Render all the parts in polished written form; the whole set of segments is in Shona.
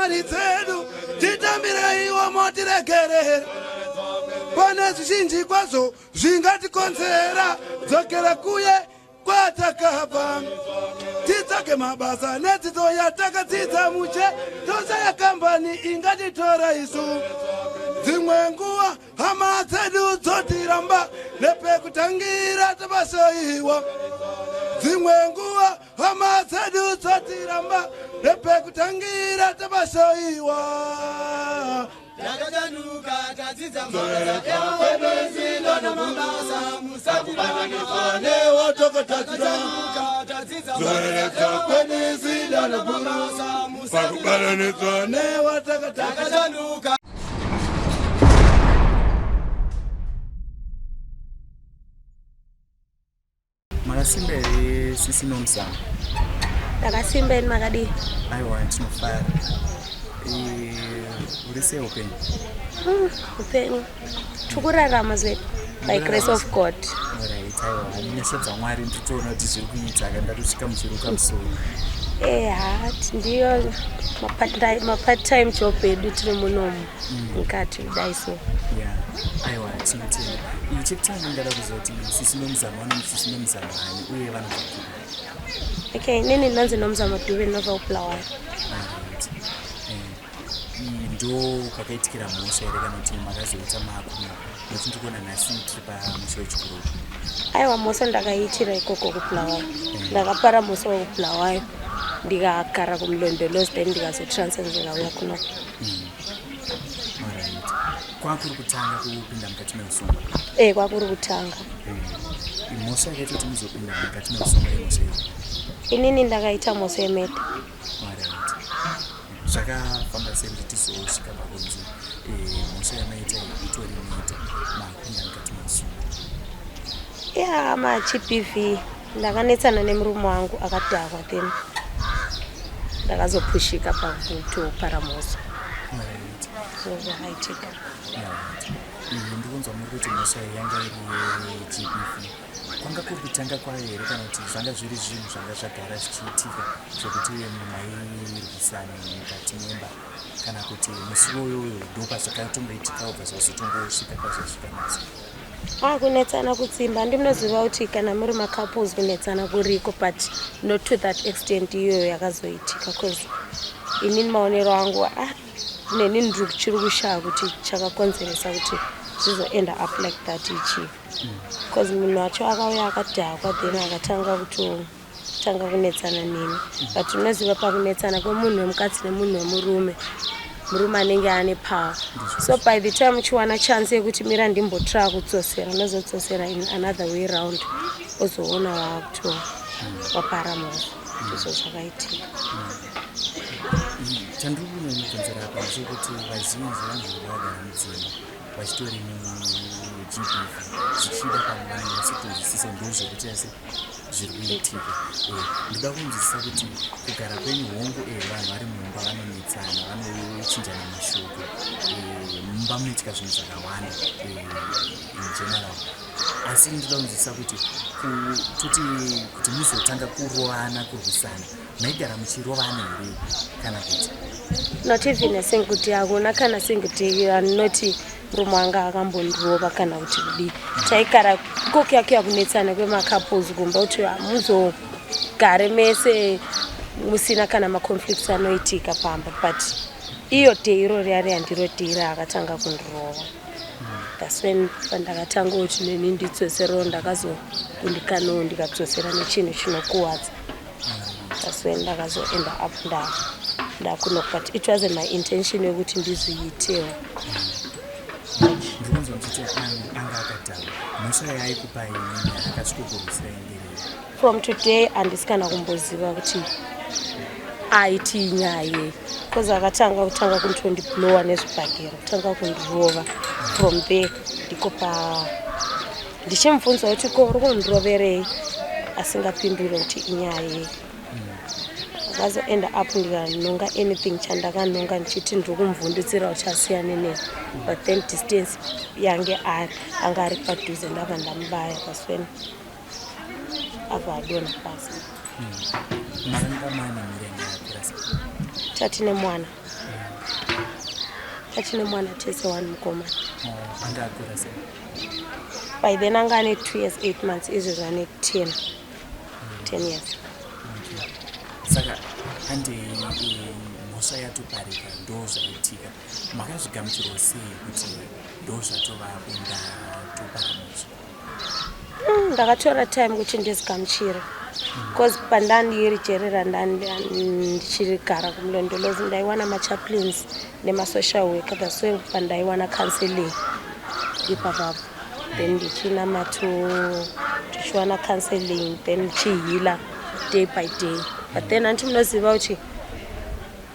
neshamwari dzedu titambireiwo motiregerera pane zvizhinji kwazvo zvingatikonzera dzokera kuye kwatakabva titsvage mabasa nedzidzo yatakadzidza muche toshaya kambani ingatitora isu dzimwe nguva hama dzedu dzotiramba nepekutangira tapasoiwa dzimwe nguva hama dzedu dzotiramba nepekutangira tapasoiwa. Takachanuka tadzidza mabasa musatibatanidzwa newatakatatira dzoreredza kwedu namabasa pakubatanidzwa newatakatadzira. Takachanuka. Makasimba here, sisi Nomzamo? Ndakasimba ini, makadii? Aiwa, ndinofara. Uri sei, upenyu? Upenyu tikurarama zvedu by grace of God. Alright, aiwa, nyasha dzaMwari, nditoona kuti zviri kuita ka, ndatosvika muchiruka musoro. Eha, ndiyo mapart time job edu, tiri munomu mukati kudai so. Ya, aiwa, tinotenda. Iyi chekutanga ndada kuziva kuti sisi Nomzamo vanonzi sisi Nomzamo hani uye vanobva kupi? Okay, inini ndinonzi Nomzamo Dube, ndinobva kuBulawayo. Alright. Iyi ndo kwakaitikira mhosva here kana kuti makazoita makuno, nokuti ndikuona nhasi tiri pamusha wechikuru? Aiwa, mhosva ndakaiitira ikoko kuBulawayo. Ndakapara mhosva wekubulawayo, ndikagara kuMlondolozi, then ndikazotransfer, ndikauya kuno. Alright, kwakuri kutanga kupinda mukati meusungwa? E, kwakuri kutanga. Mhosva yakaita kuti muzopinda mukati meusungwa imhosva iyo? Inini ndakaita mhosva yemurder. Alright, zvakafamba sei kuti tizosvika pakunzi mhosva yamaita iyi itori murder, makupinda mukati meusungwa? Ya, maGBV. Ndakanetsana nemurume wangu akadhakwa, then ndakazopushika pakutopara mhosva. So zvakaitika. Alright. Iyi ndikunzwa muri kuti mhosva iyi yanga iri yeGBV. Kwanga kuri kutanga kwayo here kana kuti zvanga zviri zvinhu zvanga zvagara zvichiitika zvekuti mairwisana mukati memba, kana kuti musi uyoyo ndo pazvakatongoitika, ubva zvazotongosvika pazvasvika nhasi? Ah, kunetsana kutsimba ndinoziva kuti kana muri macouples kunetsana kuriko, but not to that extent iyoyo yakazoitika, cause inini maonero angu, ah, neni ndiri kuchiri kushaya kuti chakakonzeresa kuti zvizoenda up like that ichii, because munhu wacho akauya akadhakwa, then akatanga kutotanga kunetsana neni. But unoziva pakunetsana kwemunhu wemukadzi nemunhu wemurume, murume anenge ane power, so by the time uchiwana chance yekuti mira ndimbotraya kudzosera, unozodzosera in another way round, ozoona wakuto wapara mhosva. Ndizvo zvakaitika. Chandiri kunyanyobvunzira apa ndechekuti vazhinji vanhu vagara mudzimba vachitori muGBV, zvichida pamwe vanonyatsotonzwisisa ndo zvekuti ase zviri kuitika. Ndoda kunzwisisa kuti kugara kwenyu, hongu, vanhu vari mumba vanonetsana, vanochinjana mashoko, mumba munoitika zvinhu zvakawanda in general, asi ndoda kunzwisisa kuti toti kuti muzotanga kurovana, kurwisana, maigara muchirovana here kana kuti? Not even a single day. Hakuna kana single day anoti murume wanga akambondirova kana kuti kudii. Taigara ikokuya kunetsana kwemacouples kumba kuti hamuzogare mese musina kana maconflicts anoitika pamba, but iyo day iro riya riya ndiro day raakatanga kundirova. That's when pandakatanga kuti neni ndidzoserewo, ndakazokundikanawo, ndikadzosera nechinhu chinokuwadza. That's when ndakazoenda up ndakuno, but it wasn't my intention yekuti ndizviitewo. Ndikunzwa muchiti anga akadhakwa. Mhosva yaaikupai inini akasvikokurwisirai nderei? From today handisi kana kumboziva kuti aiti inyaya yei, because akatanga kutanga kundondiblowa nezvibhagera, kutanga kundirova. From there ndiko pa ndichimubvunza kuti ko uri kundiroverei, asingapindure kuti inyaya yei. Akazoenda up, ndikanonga anything chandakanonga ndichiti ndiri kumuvhundutsira kuti asiyane neni, but then distance yange ari anga ari padhuze, ndabva ndamubaya. That's when abva adonha pasi. Makanga mane mhuri yanga yakura sei? Tatine mwana. Tachine mwana tese one mukomana. Oh, anga akura sei? By then anga ane 2 years 8 months, izvezvi ane 10 10 years. Okay. Saka handi mhosva yatoparika, ndo zvaitika, makazvigamuchirwa sei kuti ndo zvatovapo, ndatopara mhosva? Ndakatora time kuti ndizigamuchire because pandandiri jere ndichigara kuMlondolozi, ndaiwana machaplains nemasocial worker. That's why pandaiwana counseling ipapapo. Then ndichinamato, tichiwana counseling, then ndichiheala day by day. But then anti munoziva kuti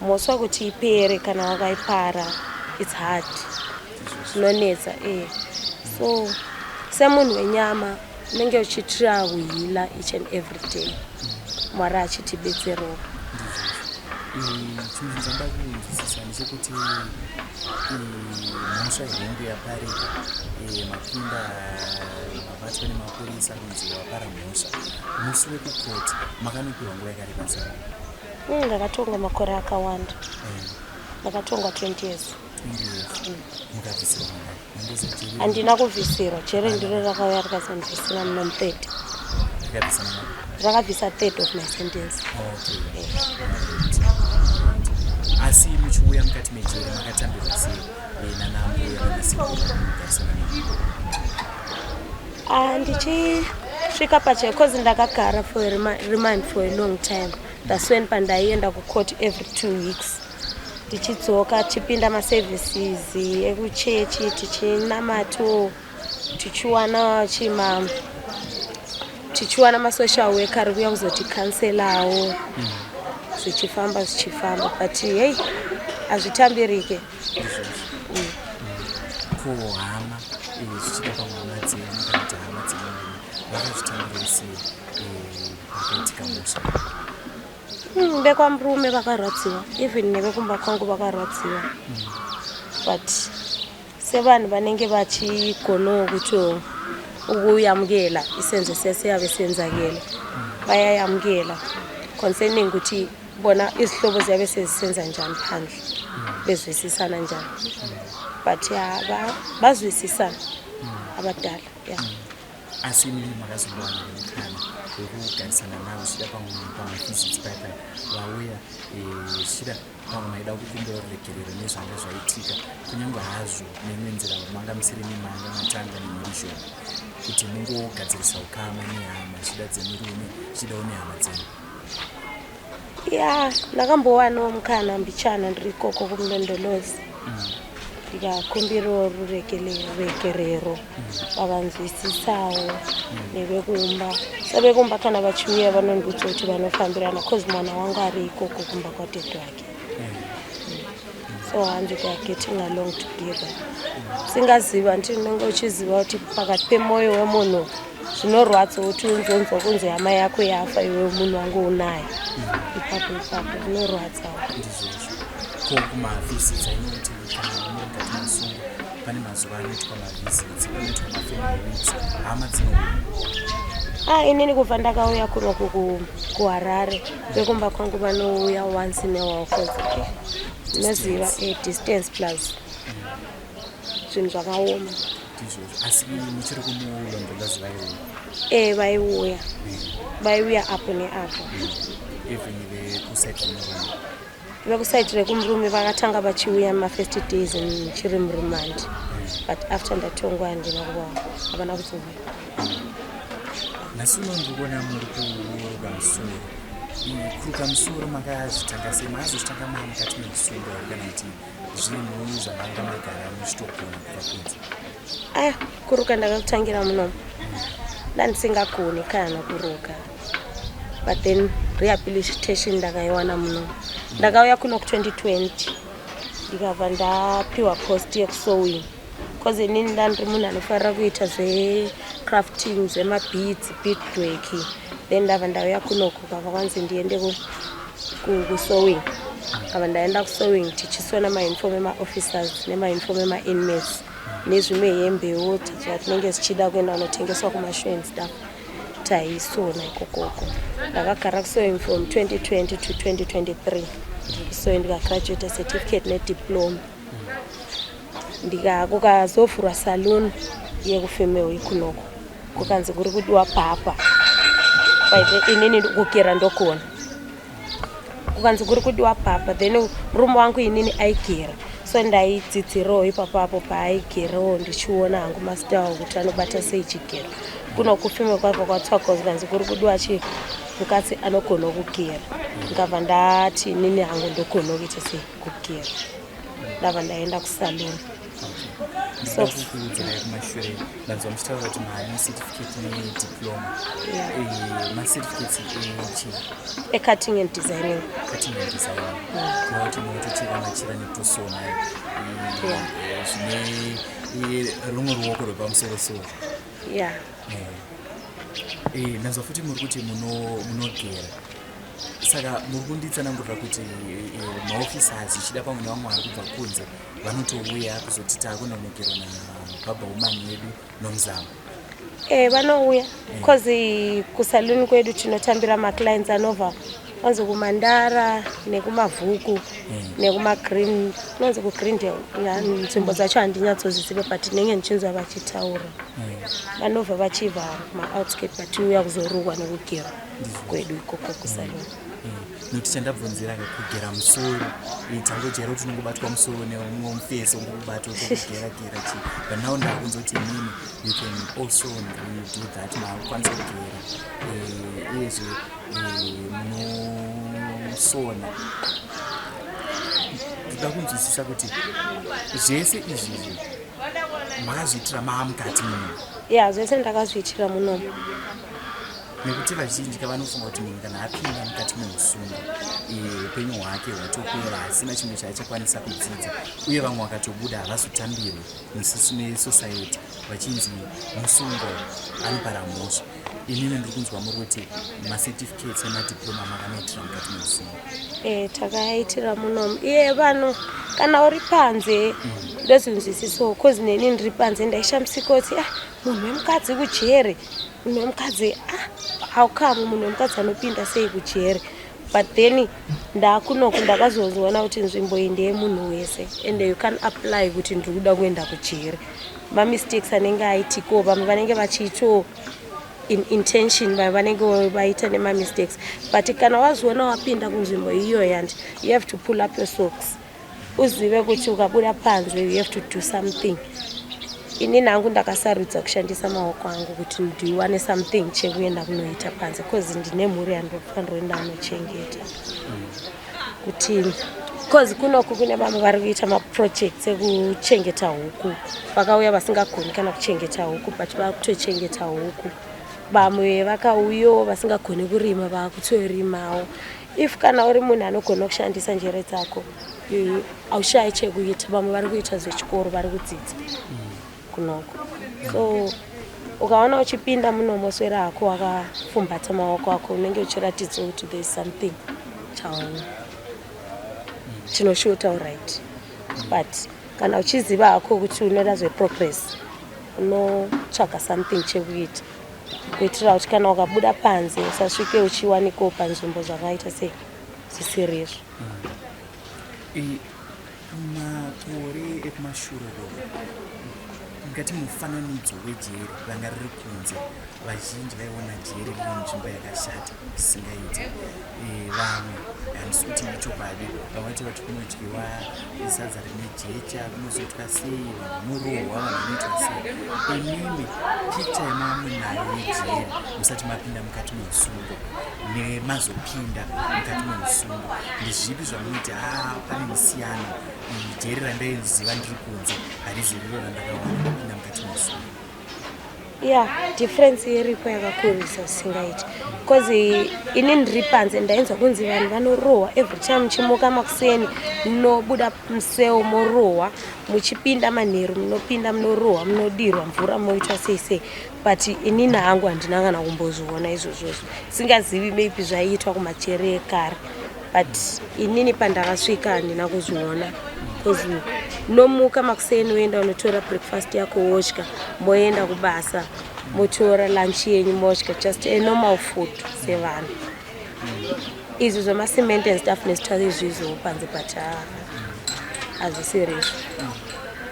mhosva kuti ipere kana wakaipara, it's hard, zvinonetsa. So semunhu wenyama unenge uchitira kuheala each and every day, Mwari achitibetserawo. Ndizvozvo. Chinhu chandada kunzwisisa ndechekuti mhosva hongu yaparika, mapinda, mabatwa nemapurisa kunzi wapara mhosva. Musi wekukoti makanopiwa nguva yakareba sei? Ndakatongwa makore akawanda. Ndakatongwa 20 years. 20 years. Mukabvisirwa mangani? Mandozojeri? Handina kubvisirwa. Jere ndiro rakauya rikazondibvisira muno mu30. Rikabvisa mangani? Rakabvisa third of my sentence. Okay. Alright. Asi muchiuya mukati mejeri makatambirwa sei nanambuya nanasekuru vamugarisana navo? Ah, ndichisvika pajeri, cause ndakagara for a remand for a long time. That's when pandaienda kucourt every 2 weeks, tichidzoka, tichipinda maservices ekuchechi, tichinamato, tichiwana chima tichiwana masocial worker ari kuuya kuzotikanselawo, zvichifamba zvichifamba, but hei, hazvitambirike. Ndizvozvo. Ko hama, zvichida pamwe hama dzenyu kana kuti hama dzemurume, vakazvitambirawo sei pakaitika mhosva? Vekwamurume vakarwadziwa, even nevekumba kwangu vakarwadziwa, but sevanhu vanenge vachigonawo kuti ukuyamukela isenzo sesiyabe senzakele, bayayamukela concerning kuti bona izihlobo ziyabe sezisenza njani phandle, bezwisisana njani. But ya, bazwisisana abadala, ya. Asi imimi makazombowana mukana wekugarisana navo, zvichida pamwe pamavisits paipai vauya, zvichida pamwe maida kukumbira ruregerero nezvanga zvaitika, kunyange hazvo neimwe nzira manga musiri nemanga matanga nemhirizhonga, kuti mungogadzirisa ukama nehama, zvichida dzemurume, zvichidawo nehama dzenyu? Ya, ndakambowanawo mukana mbichana ndiri ikoko kuMlondolozi, ndikakumbirawo ruregerero, vakanzwisisawo nevekumba. Sevekumba kana vachiuya vanondiudza kuti vanofambirana cause mwana wangu ari ikoko kumba kwatete wake. So hanzi they are getting along together. Singaziva nti unenge uchiziva kuti pakati pemwoyo wemunhu zvinorwadza kuti unzonzwa kunzi hama yako yafa, iwe munhu wangu unayo ipapo ipapo, zvinorwadzawo. Ndizvozvo. Ko kumavisits, ainoti kana muri mukati masungwa pane mazuva anoitwa mavisits, panoitwa mafamily weeks, hama dzinouya? Ah, inini kubva ndakauya kuno kuHarare, vekumba kwangu vanouya once in a while cause ndinoziva a distance plus zvinhu zvakaoma. Ndizvozvo. Asi muchiri kuMulondolozi vaiuya? E, vaiuya, vaiuya apo neapo. Even vekuside remurume? Vekuside rekumurume vakatanga vachiuya mumafirst days ndichiri muremand, but after ndatongwa handina kuva, havana kuzouya. Nhasi uno ndiri kuona muri kuruka musoro. Kuruka musoro makazvitanga sei? Makazozvitanga maa mukati memusungo here, kana kuti zvinhu zvamanga magara muchitogona kubva kunze? Aya, kuruka ndakakutangira munomu. Ndandisingagoni kana kuruka, but then rehabilitation ndakaiwana munomu. Ndakauya kuno ku2020, ndikabva ndapiwa post yekusewing cause inini ndandiri munhu anofarira kuita zvecrafting, zvemabeads, beadwork. Then ndabva ndauya kunoku, kabva kwanzi ndiende kusewing. Kabva ndaenda kusewing, tichisona mauniform emaofficers nemauniform emainmates nezvimwe hembewo zvatinenge zichida kuenda kunotengeswa kumashow and stuff, taisona ikokoko. Ndakagara kusewing from 2020 to 2023 ndiri kusewing, ndikagraduata certificate nediploma. Ndika kukazovhurwa saloon yekufemale ikunoko, kukanzi kuri kudiwa barber. Inini kugera ndogona. Kukanzi kuri kudiwa barber, then murume wangu inini aigera, so ndaidzidzirawo ipapapo paaigerawo, ndichiona hangu mastyle kuti anobata sei chigero. Kuno kufeme kwabva kwatsvagwa, kukanzi kuri kudiwa chi mukadzi anogona kugera. Ndikabva ndati inini hangu ndogona kuita sei, kugera. Ndabva ndaenda kusalon. Ndinoda kukuudzerai kumashure, ndanzwa muchitaura kuti maane certificate nediploma. Macertificates echi? Ecutting and designing. Cutting and designing, kureva kuti munotocheka machira nekutosona zvine rumwe ruoko rwepamusorosoro. Yeah. Ndanzwa futi muri kuti munogera, saka muri kunditsanangurira kuti maofficers, ichida pamwe nevamwe vari kubva kunze, vanotouya kuzoti taakunonokerwa nababa woman wedu Nomzamo? Vanouya, cause kusaluni kwedu tinotambira maclients anobva anzi kuMandara nekuMabvuku nekumagreen, kunonzi kuGreendale. Nzvimbo dzacho handinyatsozizive, but ndinenge ndichinzwa vachitaura. Vanobva vachibva maoutskirt vachiuya kuzorukwa nekugerwa kwedu ikoko kusaluni. Nokuti chandabvunzira, kugera musoro, tangojaira kuti unongobatwa musoro neumwe mufesi, ungokubata utokugera gera chi, but now ndakunzwa kuti inini you can also do that, maakukwanisa kugera, uyezve munosona. Ndoda kunzwisisa kuti zvese izvizvi makazviitira maamukati muno? Ya, zvese ndakazviitira munomu. Nekuti vazhinji kavanofunga kuti munhu kana apinda mukati meusungo, upenyu hwake hwatopera, hasina chimwe chaachakwanisa kudzidza, uye vamwe vakatobuda havazotambirwi nesociety, vachinzi musungo anopara mhosva. Inini ndiri kunzwa muri kuti macertificates nemadiploma makanoitira mukati meusungo. Takaitira munomu. Iye vanhu kana uri panze ndozvinzwisisawo, cause neni ndiri panze ndaishamisika kuti, ah, munhu wemukadzi kujere, munhu wemukadzi, ah, how come munhu wemukadzi anopinda sei kujere? But then ndakunoku ndakazozoona kuti nzvimbo iyi ndeyemunhu wese, and you can apply kuti ndiri kuda kuenda kujere. Mamistakes anenge aitikawo, vamwe vanenge vachiitawo in intention, vamwe vanenge vaita nemamistakes, but kana wazviona wapinda kunzvimbo iyoyo, and you have to pull up your socks, uzive kuti ukabuda panze you have to do something. Inini hangu ndakasarudza kushandisa maoko angu kuti ndiwane something chekuenda kunoita panze, cause ndine mhuri yandofanira kuenda anochengeta, kuti cause kunoku kune vamwe vari kuita maprojects ekuchengeta huku, vakauya vasingagoni kana kuchengeta huku, but vakutochengeta huku. Vamwe vakauyawo vasingagoni kurima, vakutorimawo. If kana uri munhu anogona kushandisa njere dzako, haushayi chekuita. Vamwe vari kuita zvechikoro, vari kudzidza kunoko. So ukaona uchipinda munomoswera hako wakafumbata maoko ako, unenge uchiratidza kuti there is something chau chinoshota, alright? But kana uchiziva hako kuti unoda zveprogress, unotsvaga something chekuita kuitira kuti kana ukabuda panze usasvike uchiwanikawo panzvimbo zvakaita sei, zvisirizvo. Makore ekumashure uko, ngati mufananidzo wejeri ranga riri kunze, vazhinji vaiona jeri riri nzvimbo yakashata zvisingaiti. Vamwe, handisi kuti ichokwadi, vamwe vaiti vati kunodyiwa sadza rine jecha, kunozoitwa sei, vanhu vanorohwa, vanhu vanoitwa sei. Imimi picha yamamunayo yejeri musati mapinda mukati meusungo nemazopinda mukati meusungo, ndezvipi zvamunoti, ha, pane musiyano, jeri randaiziva ndiri kunze harizi riro randakawana ndapinda mukati meusungo? Ya, difference iripo yakakurisa zvisingaiti, because ini ndiri panze ndainzwa kunzi vanhu vanorohwa every time. Muchimuka makuseni munobuda museu morohwa, muchipinda manheru munopinda munorohwa, munodirwa mvura, moitwa sei sei, but inini hangu handina kana kumbozviona izvozvozvo. Singazivi, maybe zvaiitwa kumajeri ekare, but inini pandakasvika handina kuzviona, because nomuka makuseni woenda unotora breakfast yako wodya, moenda kubasa, motora lunch yenyu modya, just a normal food sevanhu. Izvi zvemacement and stuff nesitwa izvizvo panze, but hazvisirizvo.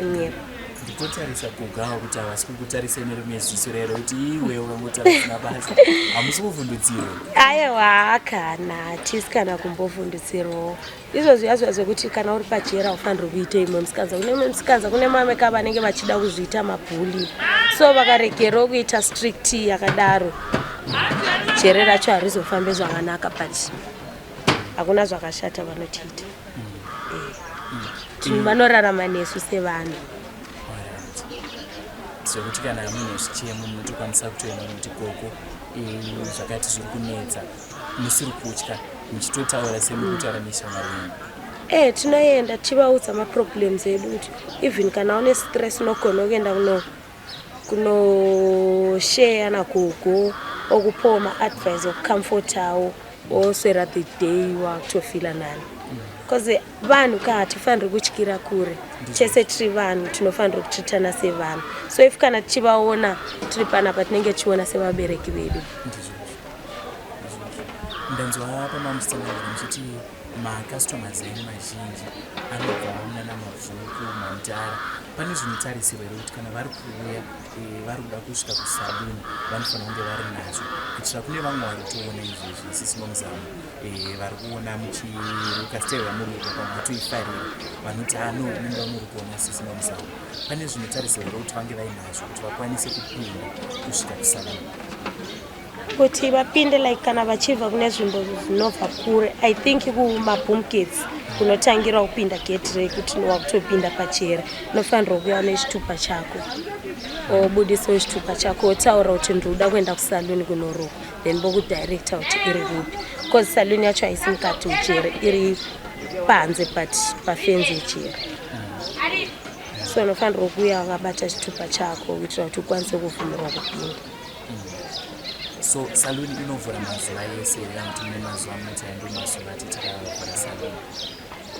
Kunyepa. Ndikutotarisa gogawo kuti havasi kukutarisai nerimwe ziso rero kuti iwe ukangotaura zvisina basa. Hamusi kuvhundutsirwa? Aiwa, kana hatisi kana kumbovhundutsirwawo. Izvo zviya zviya zvekuti kana uri pajeri haufaniri kuita imwe musikanza. Kune imwe musikanza, kune mamwe ka vanenge vachida kuzviita mabhuli. So vakaregerawo kuita strict yakadaro, jere racho harizofambe zvakanaka, but hakuna zvakashata vanotiita. Vanorarama nesu sevanhu. Alright. Zvekuti kana muine zvichemo munotokwanisa kutoenda nokuti gogo, zvakati zviri kunetsa, musiri kutya, muchitotaura semuri kutaura neshamwari yenyu? Tinoenda tichivaudza maproblems edu, kuti even kana une stress unogona kuenda kunosheya nagogo, okupawo maadvice, okucomfortawo, woswera the day wakutofeela nani, because vanhu ka hatifaniri kutyira kure. Chese tiri vanhu, tinofanira kutreatana sevanhu. So if kana tichivaona tiri panapa, tinenge tichiona sevabereki vedu. Ndizvozvo, ndizvozvo. Ndanzwa pamamusitsanangura muchiti macustomers enyu mazhinji anobva munana Mabvuku, Mhandara. Pane zvinotarisirwa here kuti kana vari kuuya, vari kuda kusvika kusaluni, vanofanira kunge vari nazvo, kuitira kune vamwe vari kutoona izvezvi isisi Nomzamo, vari kuona muchiruka style yamuruka, pamwe vatoifarira, vanoti ano unenge unorukuona sisi Nomzamo? Pane zvinotarisirwa here kuti vange vainazvo kuti vakwanise kupinda kusvika kusaluni? Kuti vapinde, like kana vachibva kune nzvimbo dzinobva kure, I think kumaboom gates kunotangira kupinda gate rekuti wakutopinda pajere, unofanirwa kuuya nechitupa chako, obudisawo chitupa chako, wotaura kuti ndinoda kuenda kusaluni kunorukwa, then vokudirecta kuti iri kupi, because saluni yacho haisi mukati mujere, iri panze, but pafenzi yejere. So unofanirwa kuuya wakabata chitupa chako kuitira kuti ukwanise kubvumirwa kupinda. So saluni inovhura mazuva ese here, kana kuti mune mazuva munoti aindo mazuva ati takavhura saluni?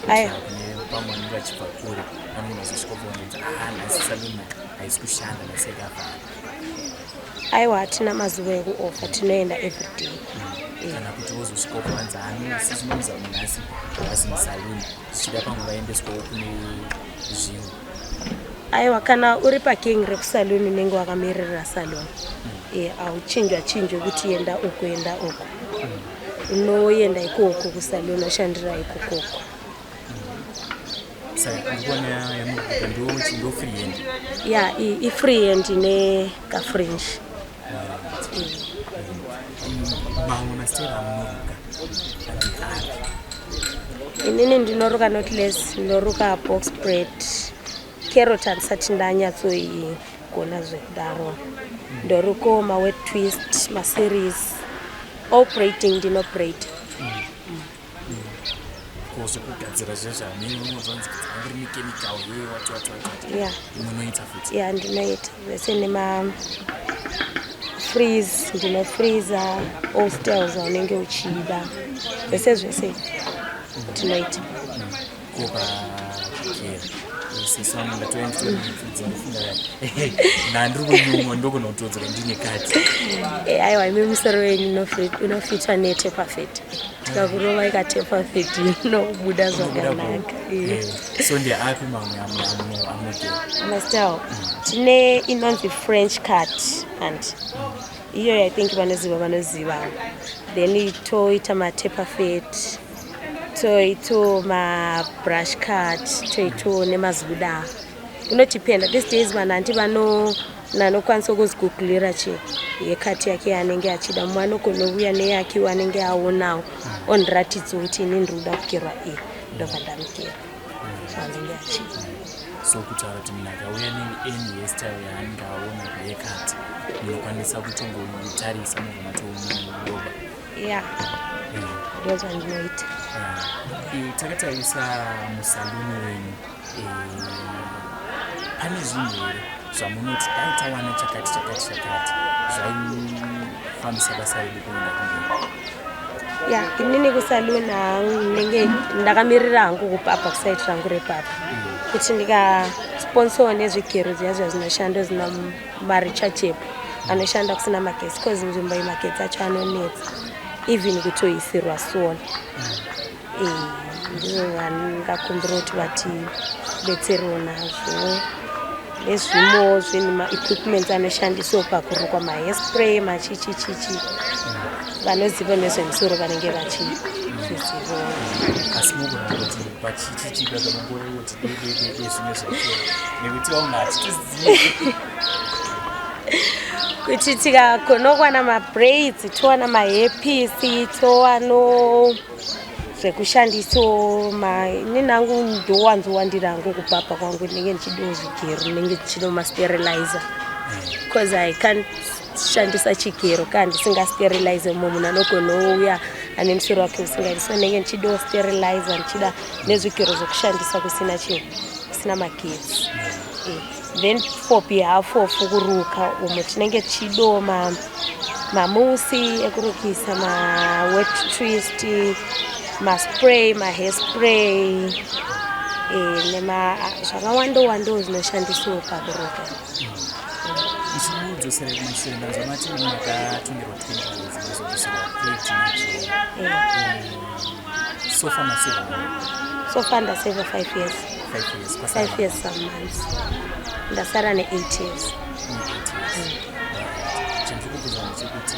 Aya. Kune pamwe vanenge vachibva kure, vanogona kuzosvika kuona kuti ah, nhasi saluni haisi kushanda, nhasi yakavhara. Aiwa, hatina mazuva ekuofa, tinoenda everyday. Kana kuti wozosvika kuvanzi ano sisi Nomzamo nhasi havasi musaluni, zvichida pamwe vaendeswawo kune zvimwe? Aiwa, kana uri paking rekusaluni unenge wakamiririra saluni. Auchinjwa chinjwe kuti enda uku, enda uku. Unoenda ikoko kusaluni, oshandira ikokoko. Saka ndikuona yamuruka ndo freehand? Ya, ifreehand nekafringe. Mamwe masitera amunoruka ndeapi? Inini ndinoruka knotless, ndinoruka box braid, carrot handisati ndanyatsoigona zvekudaro. Ndorukawo mawet twist, maseries, all braiding ndinobraid. Kozvekugadzira zvezvaminozvanzi angiri nechemical ye wati wati wati wati? Ya. Munoita futi? Ya, ndinoita zvese, nema freeze, ndinofreeza all styles aunenge uchida, zvese zvese tinoita. Ko pakugera, sisi vangu, ndatouya nditonibvunza, ndofunga ndandiri kunyumwa, ndogona kutodzoka ndine kati. Aiwa, imi musoro wenyu unofitwa netaper fade. Tikakurova ikataper fade, inobuda zvakanaka. So ndeapi mamwe amunogera? Mastyle tine inonzi French cut, and iyoyo I think vanoziva vanoziva. Then toita mataper fade, toito mabrush cut, toito nemazuda. Inodependa, these days vanhu handi vano anokwanisa kuzigooglira chi haircut yake yaanenge achida. Mumwe anogona kuuya neyake anenge aonawo, ondiratidza kuti ini ndiri kuda kugerwa iyi, ndobva ndamugera zvaanenge achida. So kutaura kuti munhu akauya neany hairstyle yaanenge aona kuhaircut, munokwanisa kutongomutarisa mobva matomuroba? Ya, ndo zvandinoita. Takatarisa musaluni wenyu, pane zvinhu here zvamunoti dai tawana chakati chakati chakati zvaifambisa basa redu kuenda kumberi? Ya, inini kusaluni hangu ndinenge ndakamirira hangu kupapa kusaiti rangu repapa, kuti ndikasponsorwa nezvigero zviya zviya zvinoshanda, zvina marechargeable, anoshanda kusina magetsi, cause nzvimbo yemagetsi acho anonetsa, even kutoisirwa solar. Ndizvo vangakumbira kuti vatibetserewo nazvo, nezvimwewo zvinhu, maequipments anoshandiswa pakurukwa, mahairspray, machichichichi. Vanoziva nezvemusoro vanenge vachizvizivawo. Asi mugona kuti pachichichika kamangore kuti dededede zvimwe zvacho, nekuti vamwe hatitozivi. Kuti tikagonokwana mabraids, towana mahairpiece, towano zvekushandisawo. Inini hangu ndowanzowandira hangu kubhabha kwangu, ndinenge ndichidiwo zvigero, ndinenge ndichidiwo masterilizer, because I can't shandisa chigero kana ndisingasterilize. Mumwe munhu anogona ane musoro wake usingaiti, so ndinenge ndichidiwo sterilizer, ndichida nezvigero zvokushandisa kusina chii, kusina magetsi. Then for behalf of kuruka umo, tinenge tichidiwo mamousse ekurukisa, mawet twist, maspray, mahairspray, nema zvakawanda wandawo zvinoshandiswa pakuruka. Ichimudzosera kumashure, ndanzwa mati makatongerwa 20 years, mazobvisirwa plate nejeri. So far maseva? So far ndaseva 5 years. 5 years. 5 years some months, ndasara ne8 years. Chandiri kubvunza ndechekuti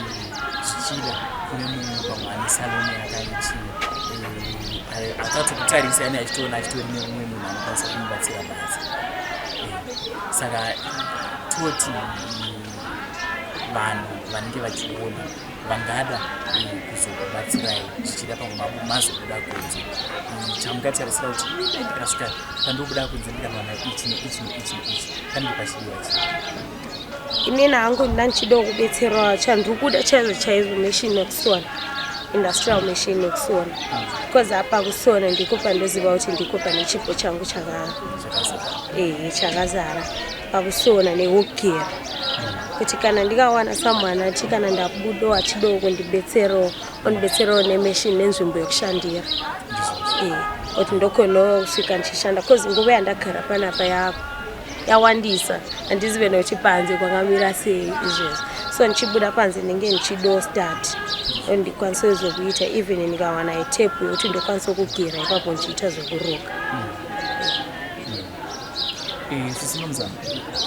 zvichida kune mumwe pamwe ane salon yakaichi, akatokutarisa ane achitoona achitori nemumwe munhu anokwanisa kumubatsira basa. Saka toti vanhu vanenge vachiona vangada kuzokubatsirai, zvichida pamwe mazobuda kunze, chamungatarisira kuti dai ndikasvika pandobuda kunze ndikanowana ichi neichi neichi neichi, panenge pachidiwa chii? Inini hangu ndandichidawo kubetserwa. Chandiri kuda chaizvo chaizvo, machine yekusona, industrial machine yekusona, because apa kusona ndiko pandoziva kuti ndiko pane chipo changu Chakazara. Chakazara pakusona nekugera, kuti kana ndikawana someone ati kana ndabudawo achidawo kundibetserawo, ondibetserawo nemachine nenzvimbo yekushandira, kuti ndokonawo kusvika ndichishanda, cause nguva yandagara panapa yawandisa, handizive nekuti panze kwakamira sei izvezvi. So ndichibuda panze ndinenge ndichido start, ndikwanise zvokuita, even ndikawana itepu yekuti ndokwanisa kugera ipapo ndichiita zvokuruka. Sisi Nomzamo,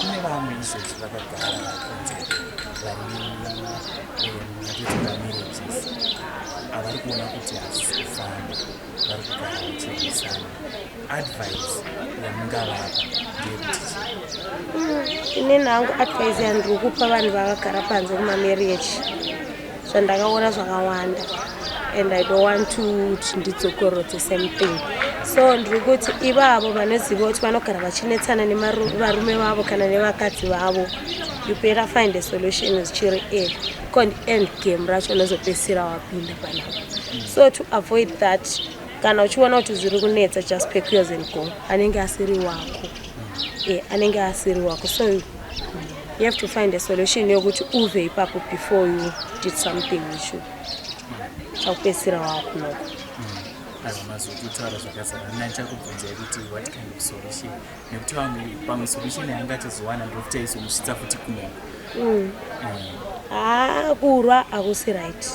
kune vamwe izvezvi vakagara kunze vari mungatoti mamarriages avari kuona kuti hazvisi kufamba, vari kugara vachirwisana. Advice yamungavapa ndeyekuti chii? Inini hangu advice yandiri kupa vanhu vakagara panze kumamarriage, zvandakaona zvakawanda and I don't want to kuti ndidzokorodze same thing. So ndiri kuti ivavo vanoziva kuti vanogara vachinetsana nevarume vavo kana nevakadzi vavo, you better find a solution zvichiri early, con end game racho unozopedzisira wapinda panapa. So to avoid that, kana uchiona kuti zviri kunetsa, just pack yours and go. Anenge asiri wako, anenge asiri wako. So you have to find a solution yokuti uve ipapo before you did something you should chakupedzisira wakunoko. Aiwa, mazototaura zvakazara. Mina ndichakubvunzai kuti what kind of solution, nekuti vamwe pamwe solution yangatozowana ndokuti aizomusvitsa futi kunoko. Haa, kurwa hakusi right,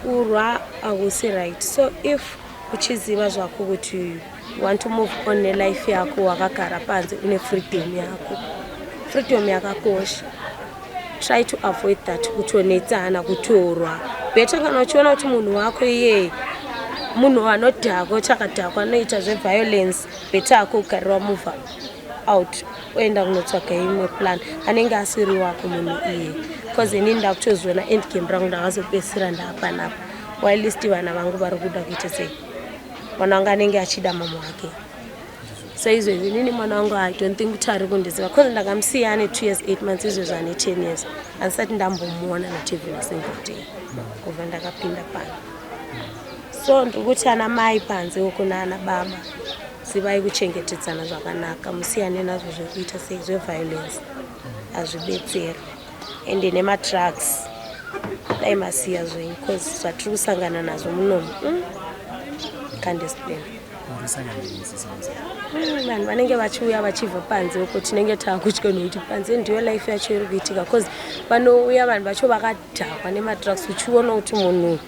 kurwa hakusi right. So if uchiziva zvako kuti you want to move on nelife yako, wakagara panze, une freedom yako, freedom yakakosha. Try to avoid that kutonetsana, kutorwa. Better kana uchiona kuti munhu wako iyeye munhu anodhakwa, chakadhakwa, anoita zveviolence, better ako ugarira move out, oenda kunotsvaga imwe plan. Anenge asiri wako munhu iye, because inini ndakutoziona end game rangu, ndakazopedzisira ndaapanapa, whilst vana vangu vari kuda kuita sei? Mwana wangu anenge achida mama wake. So izvezvi inini mwana wangu, I don't think kuti ari kundiziva, because ndakamusiya ane 2 years 8 months. Izvezvi ane 10 years, handisati ndambomuona, not even a single day, kubva ndakapinda pano. So ndiri kuti ana mai panze uko naana baba, zivai kuchengetedzana zvakanaka, musiyane nazvo zvekuita sei, zveviolence, hazvibetseri. Ende nemadrugs, dai masiya zvenyu, cause zvatiri kusangana nazvo munomu, can't explain. Murisangana nesisi Nomzamo? Vanhu vanenge vachiuya vachibva panze uko, tinenge taakutya nokuti panze ndiyo life yacho iri kuitika, cause vanouya vanhu vacho vakadhakwa nemadrugs, uchiona kuti munhu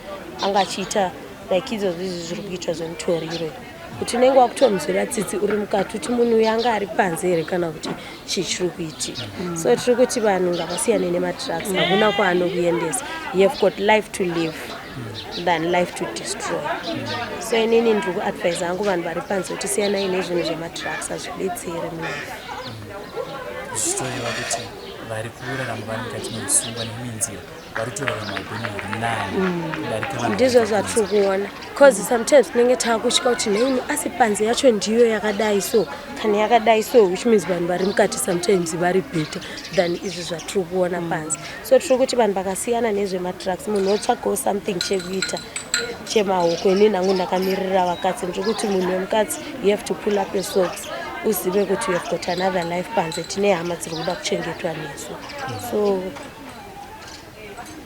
anga achiita Like izvozvo izvi zviri kuitwa zvemutoriro, kuti unenge wakutomunzwira tsitsi uri mukati, kuti munhu uyu anga ari panze here kana kuti chii chiri kuitika. So tiri kuti vanhu ngavasiyane nemadrugs, hakuna kwaanokuendesa. You have got life to live than life to destroy. So inini ndiri kuadvise hangu vanhu vari panze kuti siyanai nezvinhu zvemadrugs, hazvibetseri mulife. Zvichitoreva kuti vari kurarama vari mukati meusungwa neimwe nzira vari kutorarama upenyu huri nani kudarika vanhu Ndizvo vari zvatiri kuona, cause sometimes tinenge taakutya kuti neini, asi panze yacho ndiyo yakadai, so kana yakadai so, which means vanhu vari mukati sometimes vari better than izvi zvatiri kuona panze. So tiri kuti vanhu vakasiyana nezvemadrugs, munhu otsvagawo something chekuita chemaoko. Inini hangu ndakamirira vakadzi, ndiri kuti munhu wemukadzi, you have to pull up your socks, uzive kuti you have got another life panze. Tine hama dziri kuda kuchengetwa nesu, so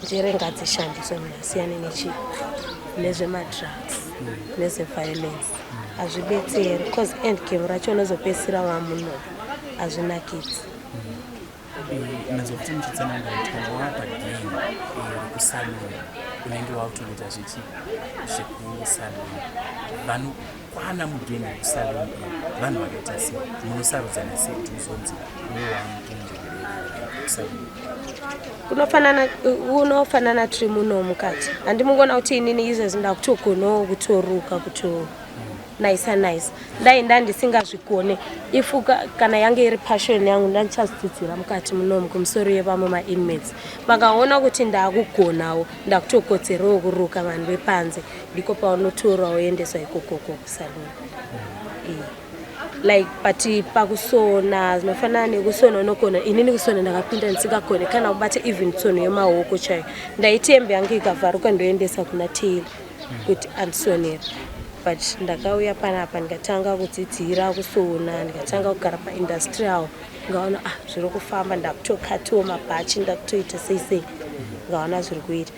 njere ngadzishandiswe, munhu asiyane nechi nezvemadrugs, nezveviolence, hazvibetseri, cause end game racho unozopedzisira wamuno, hazvinakidzi. Nanzwa kuti muchitsanangura kuti kana wava pagang rekusaluni, unenge wakutongoita zvechi zvekusaluni. Vanokwana mugang rekusaluni iyi vanhu vakaita sei? Munosarudzana sei kuti uzonzi uwe wamugang rekusaluni? Unofanana tiri muno mukati, handimungona kuti inini izvezvi ndakutogonawo kutoruka, kuto naisa naisa. Dai ndandisingazvigone, if kana yange iri passion yangu, ndandichazidzidzira mukati munomu kumusoro yevamwe mainmates. Vakaona kuti ndakugonawo, ndakutokodzerawo kuruka vanhu vepanze, ndiko paunotorawo endeswa ikokoko kusaluni. Like, but pakusona zvinofanana nekusona unogona. Inini kusona ndakapinda ndisingagone kana kubata even tsono yemaoko chaiyo. Ndaiti hembe yangu ikavharuka, ndoendesa kuna tailor kuti andisonere, but ndakauya panapa ndikatanga kudzidzira kusona, ndikatanga kugara paindustrial, ngaona, ah, zviri kufamba, ndakutokatiwo mabhachi, ndakutoita sei sei, ngaona zviri kuita.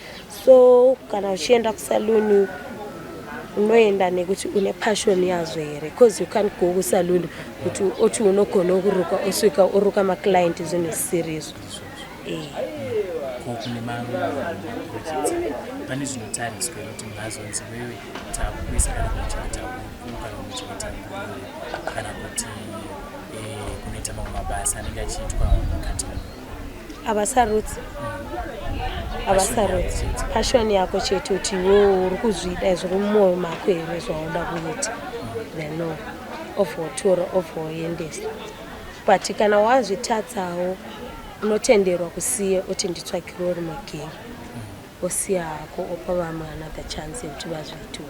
So kana uchienda kusaluni, unoenda nekuti une passion yazvo here, because you can't go kusaluni kuti oti unogona kuruka, osvika uruka maclient zvinhu zvisiri izvo. Ko kune mamwe maprojects, pane zvinotariswa here kuti munhu azonzi wewe takuisa kana kunochengeta huku, kana kunochengeta nguruve, kana kuti kunoita mamwe mabasa anenge achiitwa mukati umu? Havasarudzi, havasarudzi. Passion yako chete, kuti iwewe uri kuzvida, zviri mumwoyo mako here zvauda kuita, then no obva wotora, obva woendesa. But kana wazvitadzawo, unotenderwa kusiya, uti nditsvakirewo rimwe gang, osiya hako, opa vamwe another chance yekuti vazviitewo.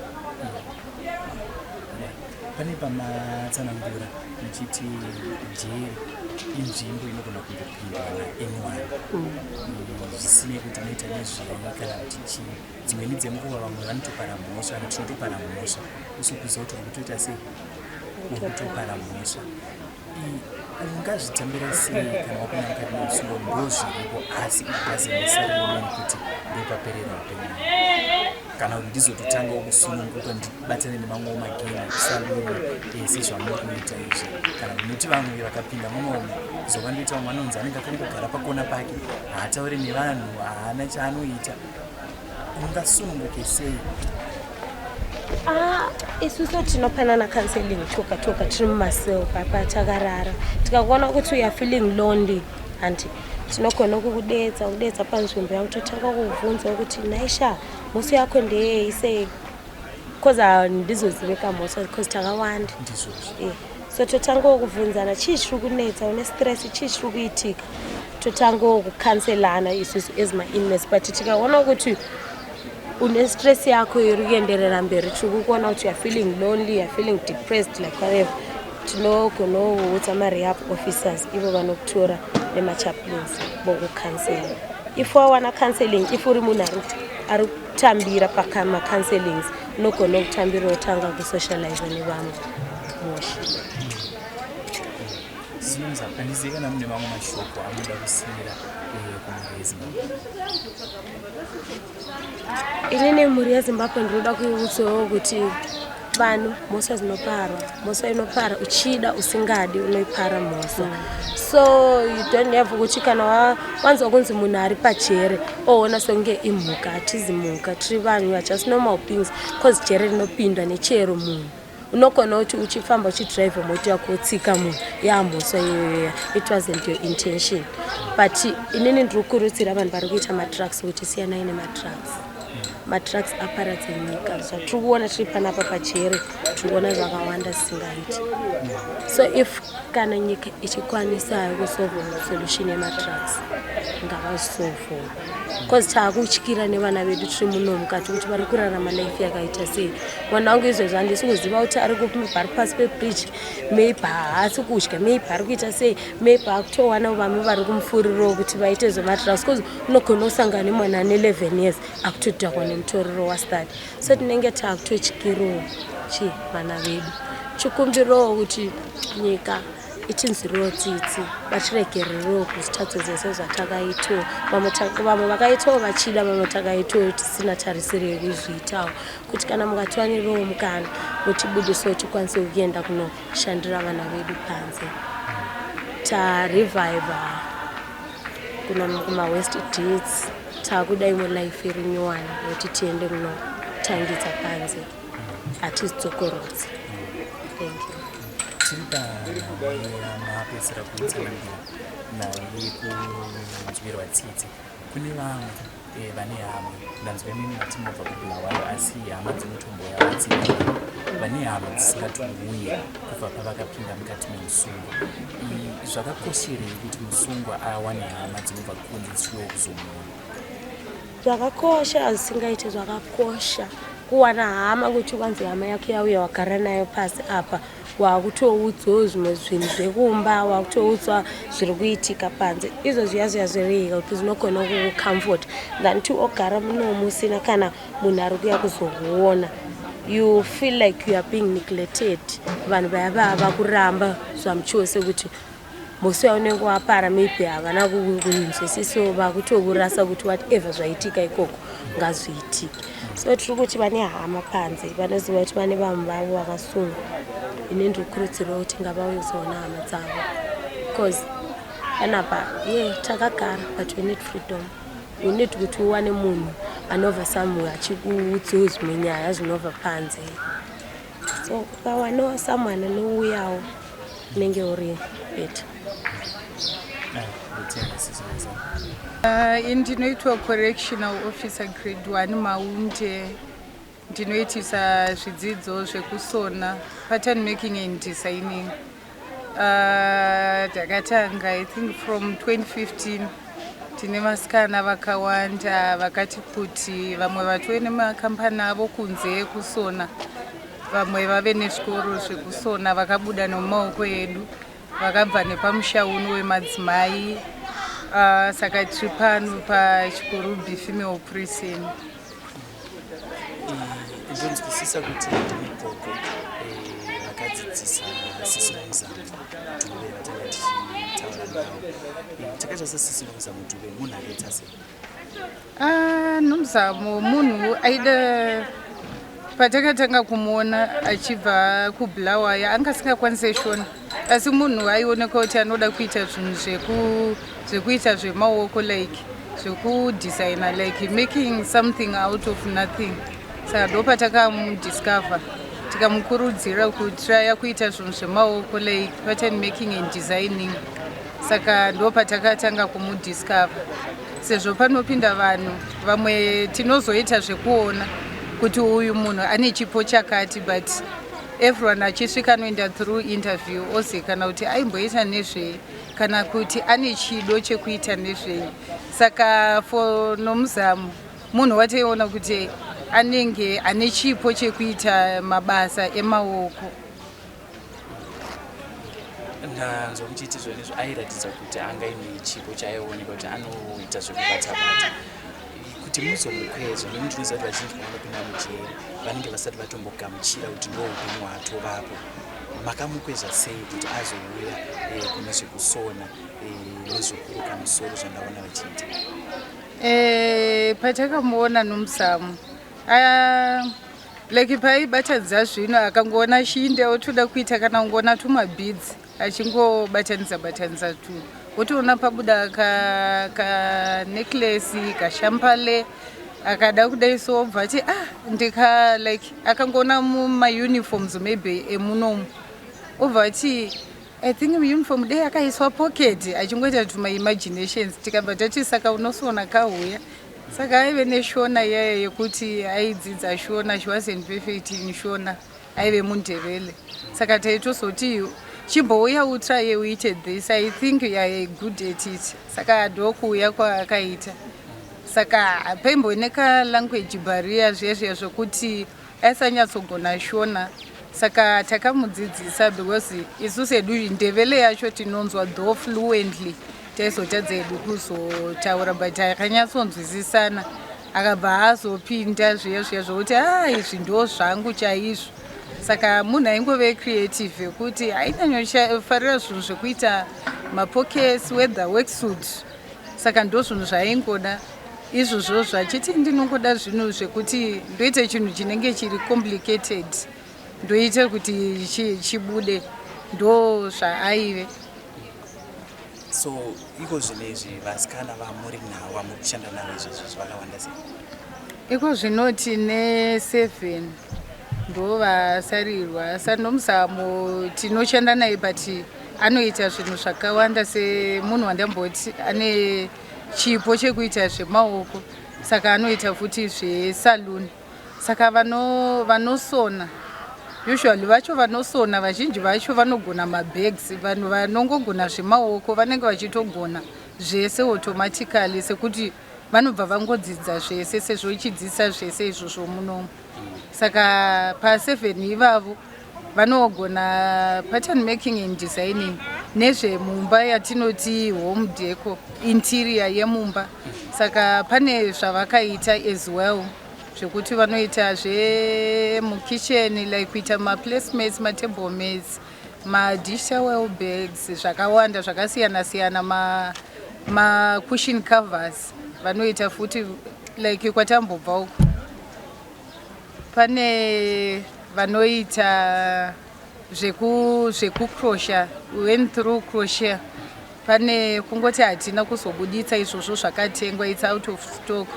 Pane pamatsanangura muchiti jeri inzvimbo inogona kungopindwa naanyone, zvisinei kuti unoita nezvei kana kuti chii. Dzimweni dzenguva vamwe vanotopara mhosva, kana tinotopara mhosva usikuziva kuti uri kutoita sei, uri kutopara mhosva. Ungazvitambira sei kana wapinda mukati memusungo? Ndo zviripo, asi it doesn't necessarily mean kuti ndopaperera upenyu hwako, kana kuti ndizototangawo kusununguka ndibatane nemamwewo magang ekusaluni sezvamuri kuita izvi, kana kuti vamwe vakapinda munomu zovandoita, vamwe vanonzi anenge akangogara pakona pake, haatauri nevanhu, haana chaanoita. Ungasununguke sei? Ah, isusu tinopanana counseling toka toka tiri mumacell papa takarara. Tikakuona kuti we are feeling lonely, handi tinogona kukudedza, kudedza panzvimbo yangu, totanga kuvhunza kuti, "Naisha, mhosva yako ndeyei sei?" Because handizoziveka mhosva because takawanda. Ndizvozvo. So totangawo kuvhunzana, chii chiri kunetsa, une stress, chii chiri kuitika, totangawo kucounselana isusu as mainmates. But tikaona kuti une stress yako iri kuenderera mberi, tiri kukuona kuti you are feeling lonely, you are feeling depressed, like whatever, tinogonoudza marehab officers, ivo vanokutora nemachaplains vokucounsela. If wawana counseling, if uri munhu ari kutambira pamacounselings, unogona kutambira, wotanga kusocialize nevamwe mosha. Zunza, handizivi kana mune mamwe mashoko amunoda kusiyira kumhuri yeZimbabwe. Inini mhuri yeZimbabwe ndinoda kuiudzawo kuti Vanhu mhosva dzinoparwa, mhosva inopara uchida usingadi, unoipara mhosva. So you don't have kuti kana wanzwa kunzi munhu ari pajere oona sekunge imhuka. Hatizi mhuka, tiri vanhu, we are just normal beings, cause jere rinopindwa nechero munhu. Unogona kuti uchifamba uchidhiraivha mota yako wotsika munhu, yamhosva iyoyoya. It wasn't your intention. But inini ndiri kukurudzira vanhu vari kuita madrugs kuti siyanai nemadrugs. Madrugs aparadze nyika. Zvatiri kuona tiri panapa pajere, tiri kuona zvakawanda zvisingaiti. So if kana nyika ichikwanisayo kusolva solution yemadrugs, ngavasolvewo, cause taakutyira nevana vedu tiri muno mukati kuti vari kurarama life yakaita sei. Mwana wangu izvezvo handisi kuziva kuti ari kupi, ari pasi pebridge, maybe haasi kudya, maybe ari kuita sei, maybe akutowana vamwe vari kumufurirawo kuti vaite zvemadrugs, cause unogona kusangana nemwana ane 11 years akutodhakwa nemutoriro wastart. So tinenge taakutotyirawo chi vana vedu. Chikumbirawo kuti nyika ichinzwiriwo tsitsi, vachiregererewo kuzvitadzo zvese zvatakaitawo. Vamwe vakaitawo vachida, vamwe takaitawo tisina tarisiro yekuzviitawo, kuti kana mukatiwanirawo mukana mutibudisawo tikwanise kuenda kunoshandira vana vedu panze. Tarevivha kuna kumaworst deeds, taakuda imwe life iri nyowani yekuti tiende kunotangidza panze, hatizidzokorodzi. Thank you. Tiri pamapedzisira kutsanangura nhau yekunzwirwa tsitsi kune vamwe vane hama. Ndanzwa imimi mati mobva kuBulawayo, asi hama dzinotomboya vatsina. Vane hama dzisingatouye kubva pavakapinda mukati memusungwa, zvakakosherei kuti musungwa awane hama dzinobva kunze dzichiuyawo kuzomuona? Zvakakosha zvisingaiti. Zvakakosha kuwana hama, kuti wanzi hama yako yauya, wagara nayo pasi apa, wakutoudzwawo zvimwe zvinhu zvekumba, wakutoudzwa zviri kuitika panze. Izvo zviya zviya zviri help, zvinogona kukucomfort than to ogara munomu usina kana munhu ari kuya kuzokuona. You feel like you are being neglected. Vanhu vaya vava vakuramba zvamuchose kuti musi waunenge wapara maybe havana kunzwisiso, vakutokurasa kuti whatever zvaitika ikoko ngazviitike. So tiri kuti vane hama panze vanoziva kuti vane vamwe vavo vakasungwa, ine ndiri kukurudzirawo kuti ngavauye kuzoona hama dzavo, because panapa ye takagara, but we need freedom. We need kuti uwane munhu anobva somewhere achikuudzawo zvimwe nyaya zvinobva panze. So ukawanawo someone anouyawo, unenge uri better. Ndotenda, sisi Mazana. Ndinoitwa correctional officer grade 1 Maunde. Ndinoitisa zvidzidzo zvekusona, pattern making and designing. Takatanga I think from 2015. Tine vasikana vakawanda vakati kuti vamwe vatove nemakambani avo kunze ekusona, vamwe vave nezvikoro zvekusona, vakabuda nomumaoko edu, vakabva nepamusha uno wemadzimai. Saka tiri pano paChikurubi Female Prison. Ndonzwisisa kuti ndimi gogo vakadzidzisa sisi Nomzamo Dube vatanga tichitaura navo. Takaita sesisi Nomzamo Dube munhu akaita sei? Ah, Nomzamo munhu aida. Patakatanga kumuona achibva kuBulawayo, anga asingakwanise Shona, asi munhu aioneka kuti anoda kuita zvinhu zvekuita zvemaoko, like zvekudesigna, like making something out of nothing. Saka ndo patakamudiscover, tikamukurudzira kutraya kuita zvinhu zvemaoko, like pattern making and designing. Saka ndo patakatanga kumudiscover. Sezvo panopinda vanhu vamwe, tinozoita zvekuona kuti uyu munhu ane chipo chakati, but everyone achisvika anoenda through interview, ozikana kuti aimboita nezvei kana kuti ane chido chekuita nezvei. Saka for Nomzamo, munhu wataiona kuti anenge ane chipo chekuita mabasa emaoko. Ndanzwa muchiiti zvonizvo airatidza kuti anga ine chipo chaaioneka kuti anoita zvekubatabata kuti muzomukwezva, nekuti ndinoziva kuti vazhinji pavanopinda mujeri vanenge vasati vatombogamuchira kuti ndo upenyu hwatovapo. Makamukwezva sei kuti azouya kune zvekusona nezvekuruka musoro zvandaona vachiita? Patakamuona Nomzamo, Like paaibatanidza zvino, akangoona shinde otoda kuita, kana kungoona tumabhidzi achingobatanidza batanidza tu, wotoona pabuda kanecklace ka kashampale akada kudai. So obva ati, "Ah, ndika," like akangoona mumauniforms maybe emunomu, obva ati, "I think uniform dei akaiswa pocket," achingoita tumaimaginations. Tikabva tati, "Saka unosona kahuya." Saka aive neshona iyaya yekuti aidzidza Shona. She wasn't perfect in Shona, aive muNdebele. Saka taitozoti, "Chimbouya utraye uite this, I think you are good at it." Saka ndokuuya kwaakaita. Saka paimbooneka language barrier zviya zviya zvokuti aisanyatsogona Shona, saka takamudzidzisa because isu sedu Ndebele yacho tinonzwa, though fluently taizotadza hedu kuzotaura, but akanyatsonzwisisana. Akabva azopinda zviya zviya zvokuti, "A, izvi ndo zvangu chaizvo." Saka munhu aingove creative yekuti ainyanyofarira zvinhu zvekuita mapockets, whether worksuit. Saka ndo zvinhu zvaaingoda izvozvo, zvachiti, "Ndinongoda zvinhu zvekuti ndoita chinhu chinenge chiri complicated, ndoita kuti chibude." Ndo zvaaive. So iko zvino izvi, vasikana vamuri navo, vamuri kushanda navo izvezvi, vakawanda sei? Iko zvino tine seven, ndo vasarirwa. SaNomzamo tinoshanda naye, but anoita zvinhu zvakawanda. Semunhu wandamboti ane chipo chekuita zvemaoko, saka anoita futi zvesaluni. Saka vanosona, usually vacho vanosona, vazhinji vacho vanogona mabags. Vanhu vanongogona zvemaoko vanenge vachitogona zvese automatically, sekuti vanobva vangodzidza zvese, sezvo ichidzidzisa zvese izvozvo munomu. Saka pa7 ivavo vanogona pattern making and designing, nezvemumba yatinoti home deco, interior yemumba. Saka pane zvavakaita as well zvekuti vanoita zvemukitchen, like kuita maplacemats, matable mats, madish towel bags, zvakawanda zvakasiyana siyana, macushion covers vanoita futi. Like kwatambobva uko, pane vanoita zvekucrochet, went through crochet. Pane kungoti hatina kuzobuditsa izvozvo, zvakatengwa, it's out of stock.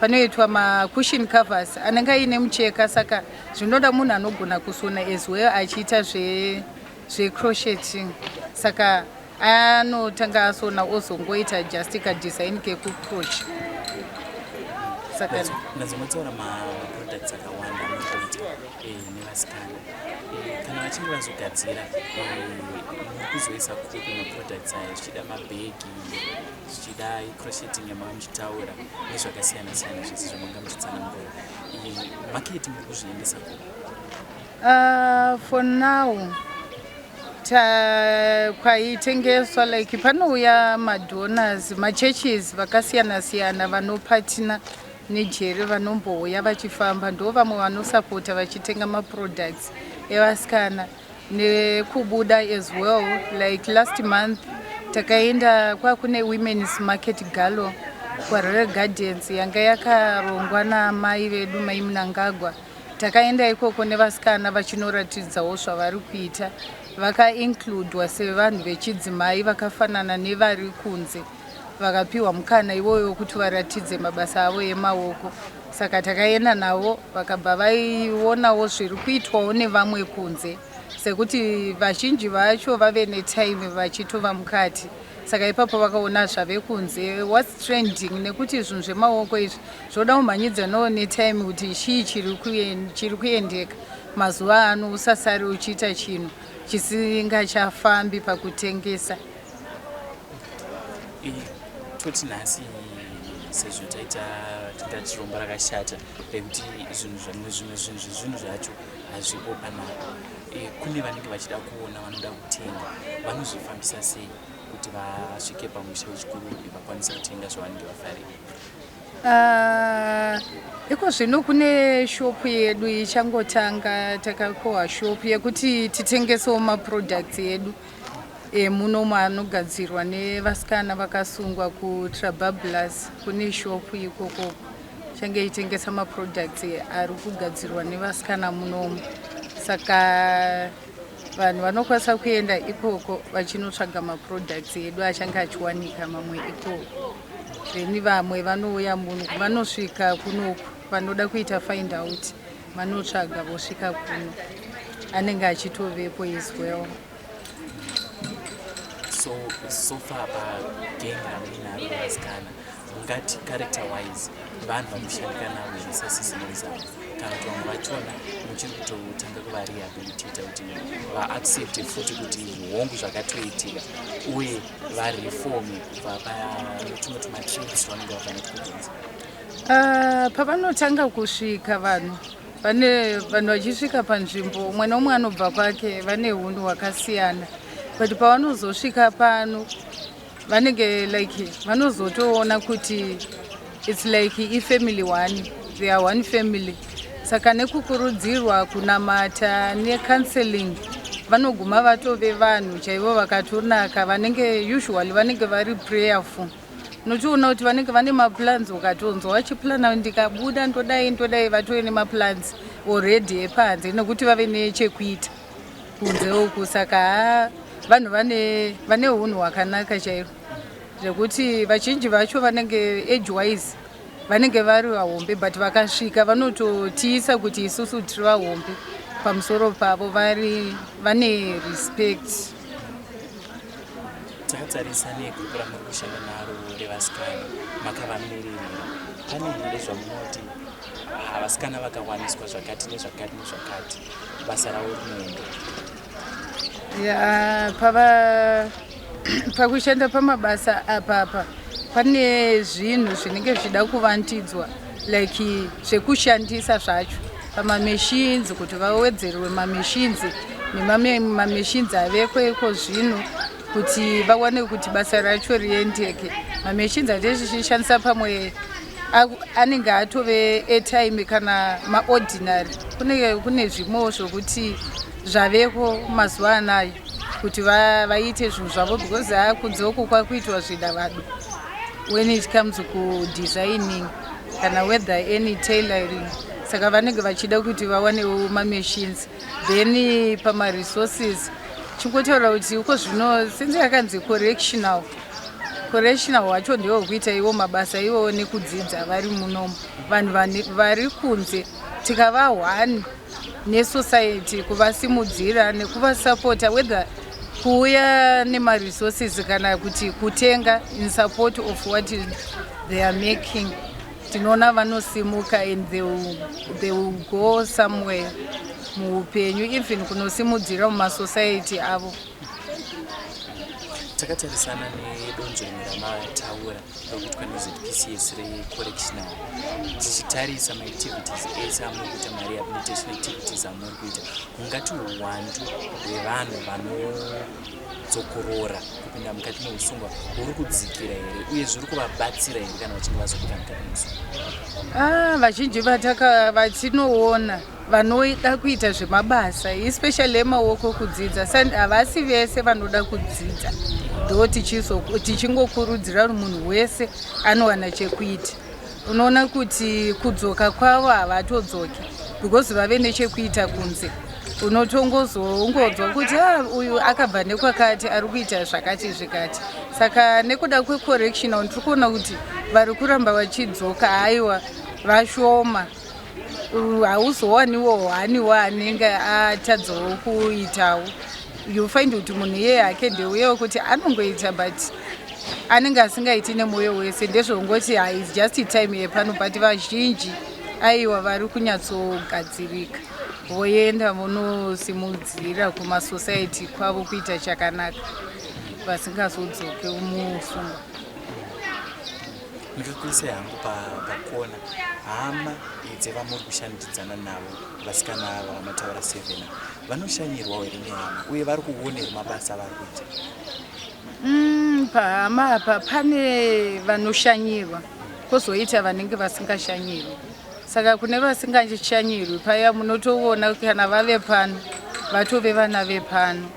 Panoitwa macushion covers anenge aine mucheka, saka zvinoda munhu anogona kusona as well achiita zvecrocheting. Saka anotanga asona, ozongoita just kadesign kekucrochet. Saka Ndazomataura maproducts akawanda amuri kuita nevasikana. Kana vachinge vazogadzira, muri kuzoisa kupi maproducts aya? Zvichida mabhegi, zvichida crocheting yamanga muchitaura, nezvakasiyana siyana zvese zvamanga muchitsanangura, market muri kuzviendesa kupi? For now kwaitengeswa, like panouya madonors, machurches vakasiyana siyana vanopatina nejeri, vanombouya vachifamba, ndo vamwe vanosapota vachitenga maproducts evasikana. Nekubuda as well, like last month takaenda kwakune Women's Market Gala kwaRoyal Gardens, yanga yakarongwa namai vedu Mai Mnangagwa. Takaenda ikoko nevasikana vachinoratidzawo zvavari kuita. Vakaincludwa sevanhu vechidzimai vakafanana nevari kunze, vakapiwa mukana iwoyo wekuti varatidze mabasa avo emaoko. Saka takaenda navo, vakabva vaionawo zviri kuitwawo nevamwe kunze, sekuti vazhinji vacho vave netime vachitova mukati. Saka ipapo vakaona zvave kunze, what's trending, nekuti zvinhu zvemaoko izvi zvoda kumhanyidzanawo netime, kuti chii chiri kuendeka mazuva ano, usasari uchiita chinhu chisingachafambi pakutengesa. Toti nhasi, sezvo taita tingati rombo rakashata rekuti zvinhu zvimwe zvimwe zvinhu zvezvinhu zvacho hazvipo panapa, kune vanenge vachida kuona, vanoda kutenga, vanozvifambisa sei kuti vasvike pamusha weChikurubi, vakwanise kutenga zvavanenge vafarira? Iko zvino kune shopu yedu ichangotanga. Takapiwa shopu yekuti titengesewo maproducts edu emunomu anogadzirwa nevasikana vakasungwa kuTrabablas. Kune shopu ikokoko. Ichange ichitengesa maproducts ari kugadzirwa nevasikana munomu, saka vanhu vanokwanisa kuenda ikoko vachinotsvaga maproducts edu achange achiwanika mamwe ikoko. Then vamwe vanouya muno, vanosvika kunoku, vanoda kuita find out vanotsvaga vosvika kuno, anenge achitovepo as well. So far pagang ramuinaro revasikana, mungati character wise vanhu vanoshandika navo here sasisi Nomzamo, kana kuti vamwe vachona muchiri kutotanga kuvarehabilitata kuti vaaccepte futi kuti hongu, zvakatoitika, uye vareforme kubva patumwe tumatraits twavanenge vabva netikukunze? Pavanotanga kusvika vanhu, vane vanhu vachisvika panzvimbo, umwe neumwe anobva kwake, vane unhu hwakasiyana, but pavanozosvika pano vanenge like vanozotoona kuti it's like ifamily one, they are one family. Saka nekukurudzirwa kunamata necounseling, vanoguma vatove vanhu chaivo vakatonaka. Vanenge usually vanenge vari prayerful. Unotoona kuti vanenge vane maplans. Ukatonzwa vachiplana, "Ndikabuda ndodai, ndodai," vatove nemaplans already epanze nekuti vave nechekuita kunze uku. Saka ha, vanhu vane unhu hwakanaka chairo, zvekuti vazhinji vacho vanenge age wise vanenge vari vahombe, but vakasvika vanototiisa kuti isusu tiri vahombe pamusoro pavo. Vari vane respect. Takatarisa negrupu ramuri kushanda naro revasikana, makavamiririra, pane here zvamunoti, "Ah, vasikana vakawaniswa zvakati nezvakati nezvakati, basa ravo rinoenda"? Ya, pava pakushanda pamabasa apapa pane zvinhu zvinenge zvichida kuvandudzwa, like zvekushandisa zvacho pamamachines, kuti vawedzerwe mamachines nemamachines aveko iko zvino, kuti vawane kuti basa racho riendeke. Mamachines atee tichishandisa pamwe anenge atove etime kana maordinary. Kune zvimwewo zvokuti zvaveko mazuva anayo kuti vaite zvinhu zvavo, because haa, kunze uku kwakuitwa zvidavado when it comes kudesigning kana whether any tailoring. Saka vanenge vachida kuti vawanewo mamachines. Then pamaresources, chingotaura kuti uko zvino since yakanzi correctional hwacho ndehwekuita iwo mabasa iwowo nekudzidza vari munomu. Vanhu vari kunze tikava one nesociety, kuvasimudzira nekuvasapota, whether kuuya nemaresources kana kuti kutenga in support of what they are making, tinoona vanosimuka and they will go somewhere muupenyu, even kunosimudzira mumasociety avo. Takatarisana nedonzvo rimwe ramataura rokuitwa neZPCS recorrectional, tichitarisa maactivities ese amuri kuita, marehabilitation activities amuri kuita, mungati uwandu hwevanhu vanodzokorora kupinda mukati meusungwa huri kudzikira here, uye zviri kuvabatsira here kana vachinge vazobuda mukati meusungwa? Ah, vazhinji vatinoona vanoda kuita zvemabasa, especially emaoko, kudzidza, havasi vese vanoda kudzidza, ndo tichingokurudzira kuti munhu wese anowana chekuita. Unoona kuti kudzoka kwavo havatodzoki because vave nechekuita kunze. Unotongozongodzwa kuti, "Ah, uyu akabva nekwakati, ari kuita zvakati zvikati." Saka nekuda kwecorrectional tiri kuona kuti vari kuramba vachidzoka, haiwa, vashoma. Hauzowaniwo haniwo anenge atadzawo kuitawo. You find kuti munhu iyeye hake ndeuye wekuti anongoita, but anenge asingaiti nemwoyo wese. Ndezvongoti ha, it's just time yepano, but vazhinji aiwa, vari kunyatsogadzirika, voenda vonosimudzira kumasociety kwavo kuita chakanaka, vasingazodzoke muusungwa. Ndikakuisai hangu pakona, hama dzevamuri kushandidzana navo, vasikana ava vamataura seven, vanoshanyirwawo here nehama, uye vari kuonerwa mabasa avari kuita? Pahama apa pane vanoshanyirwa, kwozoita vanenge vasingashanyirwi. Saka kune vasingashanyirwi paya, munotoona kana vave pano vatove vana vepano.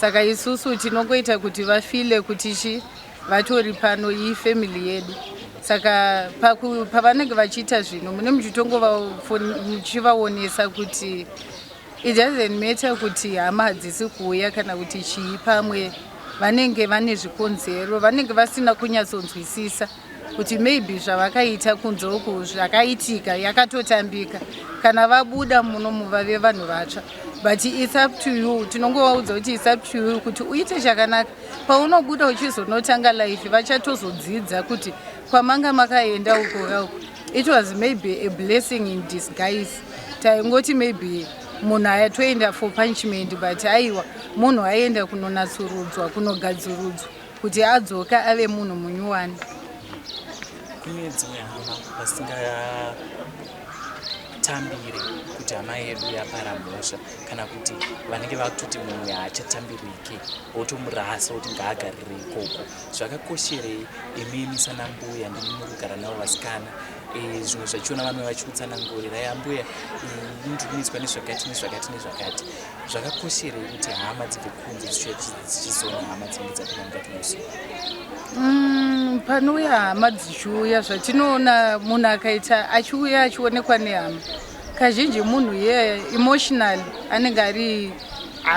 Saka isusu tinongoita kuti vafeele kuti chi vatori pano, ifamily yedu. Saka pavanenge vachiita zvinhu, mune muchitongomuchivaonesa kuti it doesn't matter kuti hama hadzisi kuuya kana kuti chii. Pamwe vanenge vane zvikonzero, vanenge vasina kunyatsonzwisisa kuti maybe zvavakaita kunze uku zvakaitika yakatotambika. Kana vabuda muno muvave vanhu vatsva, but it's up to you. Tinongovaudza kuti it's up to you kuti uite chakanaka. Paunobuda uchizonotanga life, vachatozodzidza kuti kwamanga makaenda uko kauko, it was maybe a blessing in disguise. Taingoti maybe munhu ayatoenda for punishment, but aiwa, munhu aenda kunonatsurudzwa, kunogadzurudzwa kuti adzoka ave munhu munyuwani. Kune dzimwe hama vasingatambire kuti hama yedu yapara mhosva, kana kuti vanenge vakutoti munhu haachatambirike, votomurasa kuti ngaagarire ikoko. Zvakakosherei imimi sanambuya, ndimi muri kugara navo vasikana? Zvimwe zvachiona vamwe vachikutsanangurira, "Yambuya, ndiri kuiswa nezvakati nezvakati nezvakati." Zvakakosherei kuti hama dzibve kunze dzichiuya dzichizoona hama dzinenge dzapinda mukati mesuo? Panouya hama dzichiuya, zvatinoona, munhu akaita achiuya achionekwa nehama, kazhinji munhu iyeye emotionally anenge ari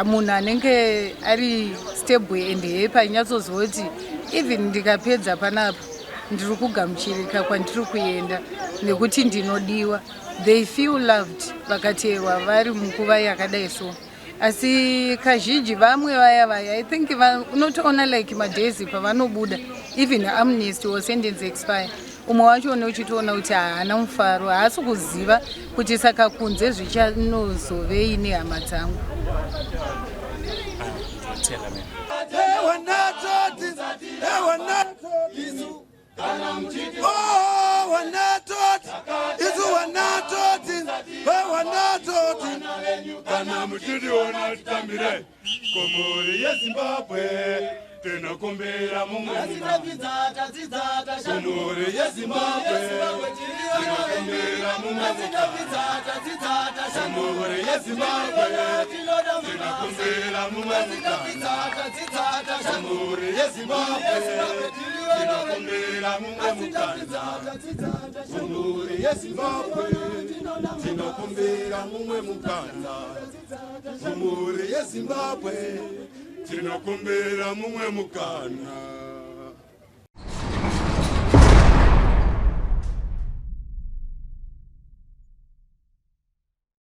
munhu anenge ari stable and happy, ainyatsoziva kuti even ndikapedza panapa ndiri kugamuchirika kwandiri kuenda nekuti ndinodiwa. They feel loved vakateerwa vari munguva yakadai. So asi kazhinji vamwe vaya vaya, I think unotoona like madays pavanobuda, even amnesty or sentence expire, umwe wacho une uchitoona kuti haana mufaro, haasi kuziva kuti saka kunze zvichanozovei nehama dzangu. Ndinotenda ma'am. Wanatoti, wanatoti, oh, wanatoti, isu wanatoti, wanatoti. Kana muchitiona titambire kumhuri yeZimbabwe, tinokumbira mumwe kumhuri yeZimbabwe, tinokumbira mumwe kumhuri yeZimbabwe, tinokumbira mumwe kumhuri yeZimbabwe, tinokumbira mumwe mukana kumhuri yeZimbabwe, tinokumbira mumwe mukana kumhuri yeZimbabwe, tinokumbira mumwe mukana.